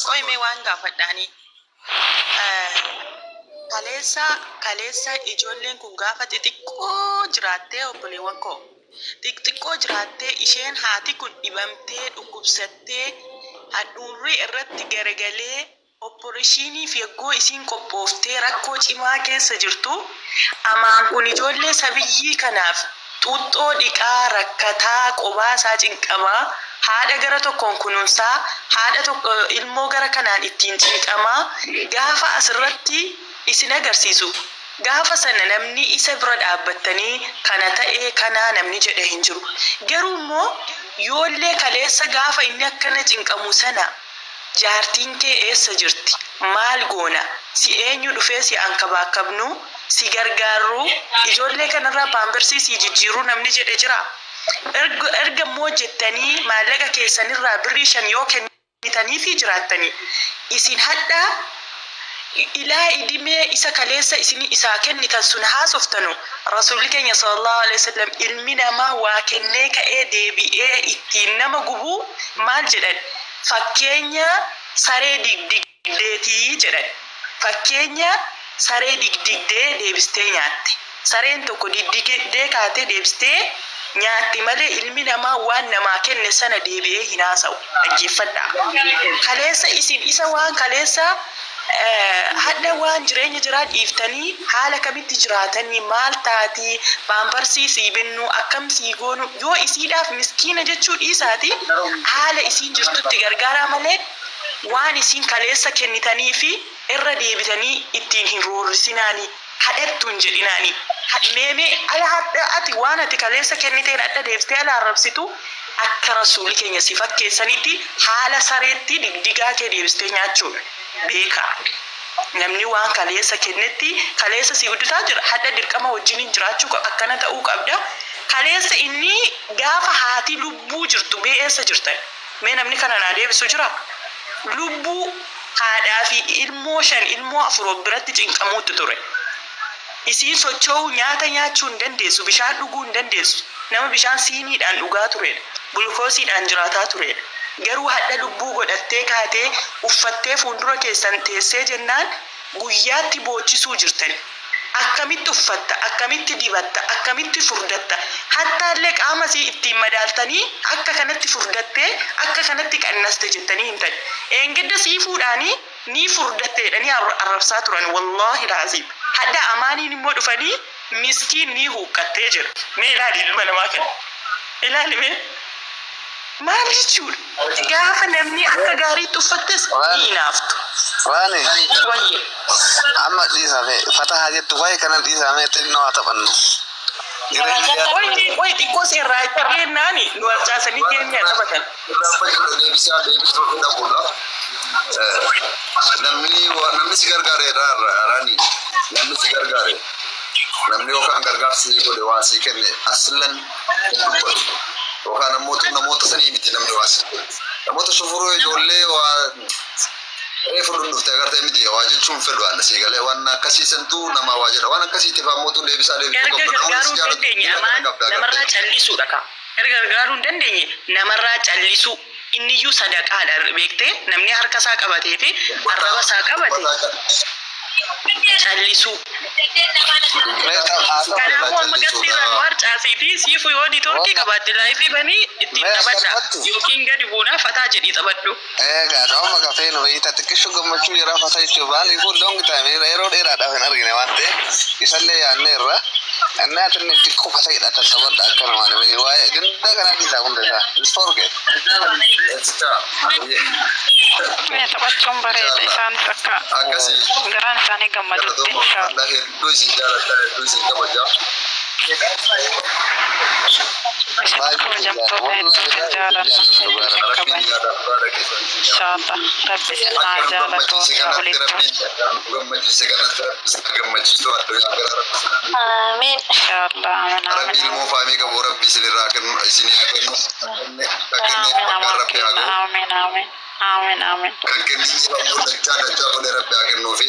Qoy, mee waan gaafadhaanii. Kaleessa ijoolleen kun gaafa xixiqqoo jiraattee, obboleewwan koo, xixiqqoo jiraattee, isheen haati kun dhibamtee dhukkubsattee handhuurri irratti garagalee operation fi eggoo isiin qophooftee rakkoo cimaa keessa jirtu, amaan kun ijoollee sabiyyii kanaaf xuuxxoo dhiqaa rakkataa, qobaasaa cinqamaa, haadha gara tokkoon kunuunsaa, haadha tokko ilmoo gara kanaan ittiin cinqamaa, gaafa asirratti isin agarsiisu, gaafa sana namni isa bira dhaabbattanii kana ta'ee kanaa namni jedhe hin jiru. Garuu immoo yoollee kaleessa gaafa inni akkana cinqamu sana jaartiin kee eessa jirti? Maal goona? Si eenyu dhufee si ankabaakabnu, si gargaarru, ijoollee kanarraa Pampers si jijjiiruu namni jedhe jira? Erga immoo jettanii maallaqa keessanirraa birrii 5 yoo kennitanii fi jiraattanii, isin hadhaa ilaa idimee isa kaleessa isin isaa kennitan sun haasoftanu. Rasuulli keenya sallallahu alaihi wasallam ilmi namaa waa kennee ka'ee deebi'ee ittiin nama gubuu maal jedhan? Fakkeenya saree digdigdeetii jedhan. Fakkeenya saree digdigdee deebistee nyaatte. Sareen tokko diddigdee kaatee deebistee nyaatti malee ilmi namaa waan namaa kenne sana deebi'ee hin haasa'u. Dhaggeeffadhaa. Kaleessa isin isa waan kaleessa hadha waan jireenya jiraa dhiiftanii haala kamitti jiraatanii, maal taatii, Pampers sii binnu, akkam sii goonu, yoo isiidhaaf miskiina jechuu dhiisaati haala isiin jirtutti gargaaraa malee waan isiin kaleessa kennitanii fi irra deebitanii ittiin hin roorrisinaanii, kadhattu hin jedhinaanii. Meemee ala hadha ati waan ati kaleessa kenniteen hadha deebistee ala arrabsitu, akka rasuulli keenya si fakkeessanitti haala sareetti digdigaa kee deebistee nyaachuudha. Beekaa. Namni waan kaleessa kennetti kaleessa si guddisaa jira. Hadha dirqama wajjiniin jiraachuu akkana ta'uu qabda. Kaleessa inni gaafa haati lubbuu jirtu mee eessa jirtan? Mee namni kana naa deebisu jira? Lubbuu haadhaa fi ilmoo shan, ilmoo afur of biratti cinqamuutti ture. Isiin socho'uu, nyaata nyaachuu hin dandeessu, bishaan dhuguu hin dandeessu. Nama bishaan siiniidhaan dhugaa turedha. Gulukoosiidhaan jiraataa turedha. Garuu hadha lubbuu godhattee kaatee uffattee fuuldura keessan teessee jennaan guyyaatti boochisuu jirtan. Akkamitti uffatta, akkamitti dibatta, akkamitti furdatta, hattaallee qaama isii ittiin madaaltanii akka kanatti furdattee, akka kanatti qannaste jettanii himtan. Eengedda sii fuudhaanii ni furdatte jedhanii arrabsaa turan, wallaahi laaziim. Hadha amaaniin immoo dhufanii miskiin ni huuqqattee jira. Mee ilaali ilma namaa kana. Ilaali mee. Maal jechuudha? Gaafa namni akka gaariitti uffattes ni hinaaftu. Waani Wayye. Amma dhiisame fatahaa jettu, waa'ee kana dhiisame, xinnoo haa taphannu. Jireenya Qoy, qoy, xiqqoo seerraa itti kennaani nu harcaasanii keenya taphatan. Irraanfachuudha, deebisaa deebisuu dhabuudha. Namni si gargaare raani, namni si gargaare, namni yookaan gargaarsa si godhe, waa si kenne, aslan hin dubbatu, yookaan ammoo namoota sanii miti. Namni waa si godhe, namoota shufuruu ijoollee waa reefu dhundhufte agartee miti, waa jechuun fedhu ana sii galee, waan akkasiisantu nama waa jedha, waan akkasiitiif ammoo deebisaa deebisuu Erga qabda. Namoonni si gargaaruu hin jaalatu dandeenye diina kana amaan qabda namarraa agartee. callisuudha ka. Erga gargaaruu hin dandeenye namarraa callisuu inniyyuu sadaqaadha, beektee? Namni harka isaa qabatee fi arraba isaa qabate callisuu. Mee haa Kanaafuu amma gastii irraa nu harcaasii fi siifu yoo network qabaatte live banii ittiin Mee taphadha. akkanumatti Yookiin gadi buunaa fataa jedhii taphadhu. Egaa ta'uma kafee nu beeyta, xiqqishu gammachuu yeroo fata jechuun maaliifuu long time, yeroo dheeraadhaaf hin argine waan ta'eef isallee yaadneerra. Innaa tinni xiqqoo fata hidhata taphadha akkanumaan waa'ee ganda kanaa dhiisaa hunda isaa. It's forget. Mee taphachuun bareeda, isaanis akka Akkasii. garaan isaanii gammadutti inshaallah. Allah hedduu isin jaaladha, hedduu isin kabaja. Isin kabajamtoota, hedduu isin jaalanna, hedduu isin Rabbiin kabajna. yaadaaf baara keessan isin Inshaallah rabbi isin haa Akka nu jaalatu gammachiise akka kanatti olitti. Rabbiin nu gammachiise kanatti Rabbi isin gammachiisu addunyaa gara Rabbi. Amiin. Inshaallah, amiin, amiin. Rabbi ilmoo faamii qabu Rabbi isinirraa kennu, isinii haa kennu. Kan kenneef Amiin bakkaan namaa Rabbi haa kenna. ga'u. Amiin, amiin, amiin, amiin. Kan kenniif ammoo dachaa dachaa godhee Rabbi haa kennuufi.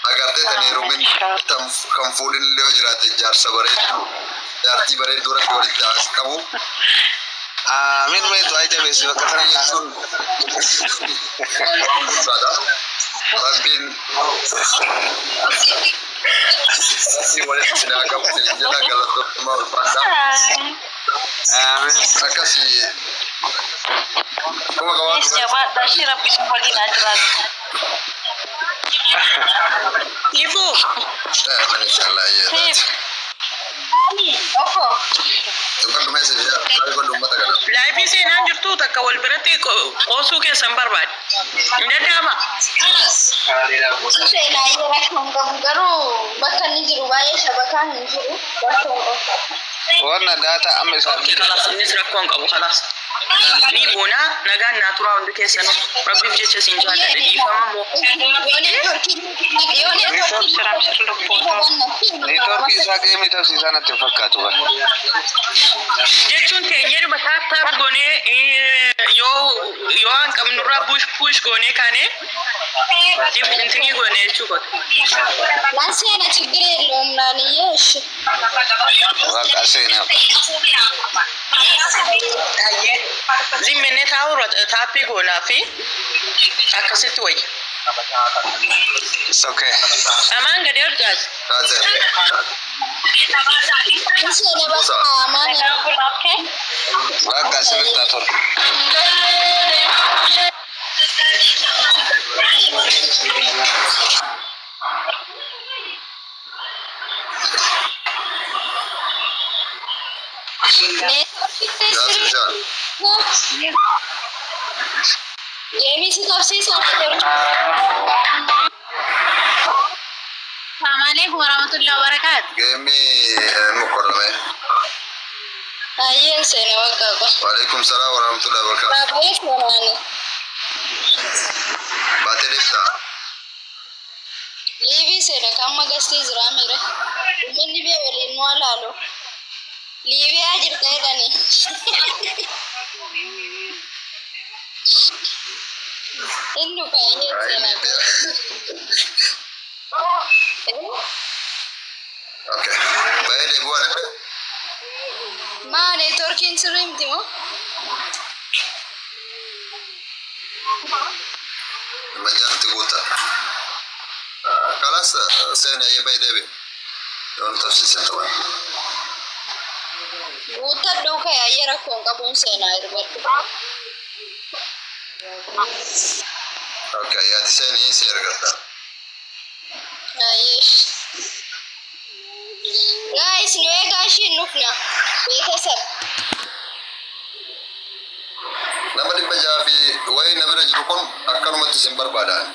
Agartee tan Amiin heerumin inshaallah. tan kan fuudhin illee yoo jiraate, jaarsa bareedduu, jaartii bareedduu Rabbi walitti haa qabu. Amiin mee du'aa jabeessi bakka Kana tana. jechuun waan guddaadha. Rabbiin Rabbiin walitti isin haa qabu isin jedha galatoomaa ulfaadha. Amiin. Akkasii kuma Yes, qabaatu. jabaadha. Ishee rabbi isin waliin haa jiraatu. Ifu Amiin inshallah Siif. yeetaati. Oho. Dubbadhu meeshaa jedha. Baay'ee uummata kana. laayifii seenaan jirtu takka wal biratti qoosuu keessan barbaade. Hin danda'ama. Seenaa yeroo hin qabu garuu bakka inni jiru baay'ee shabakaa hin jiru. Bakka hin qabu. Wanna daataa amma isaaf Okay, kalaas innis rakkoo hin qabu kalaas. Ni boonaa nagaan naa turaa hundi keessanuu rabbiif jecha isin jaalladha dhiifama moo. Yoo neetworkiin Abshir abshir lubbuu ta'u. Neetwoorkii isaa geemii tabsiisaa natti hin fakkaatu bara. Jechuun teenyeedhuma taap taap goonee yoo yoo an qabnurraa push push goonee kaanee intinii goonee jechuu koota. Lan seena ችግር የለውም ናንዬ። እሺ Waaqa seenaa. Zimmennee taa'uura taappii goonaa fi akkasitti wayya. It's okay. Amaan gadi argaas. Taatee. Seena bakka amaan Nagaan bulaa okay? Waaqa asirratti haa tolu. Neetworkiin Yaasir Jaan. Geemii si qabsiisa neetworkii. Assalamualaikum warahmatullahi wabarakatuh. Geemii mokorrame. Ayyeen seena bakka qaba. Waalaikum salaam warahmatullahi wabarakatuh. Baaba'ee seenaani. Baatee deemtaa? Liibii seena kan magastii jira mire. Uummanni biyya waliin nu alaalu. Liibiyaa jirta jedhani. Inni baay'ee Ay, seena. Okay. Baay'ee deebi'uu ani. Maa neetworkiin sirrii miti moo? Majjaanti guutaa. Kalas seenaa ayyee baay'ee deebi'e. Yoon tafsiisan ta'an. Guuttadhuu ka'e ayyee rakkoon qabuun seenaa hirbadhu. Okay, yaadi seenii si argata. Ayyee. Guys, nu eegaa ishiin dhufna. Beeksisa. Nama 600 fi wayii na bira jiru kun akkanumatti isin barbaadan.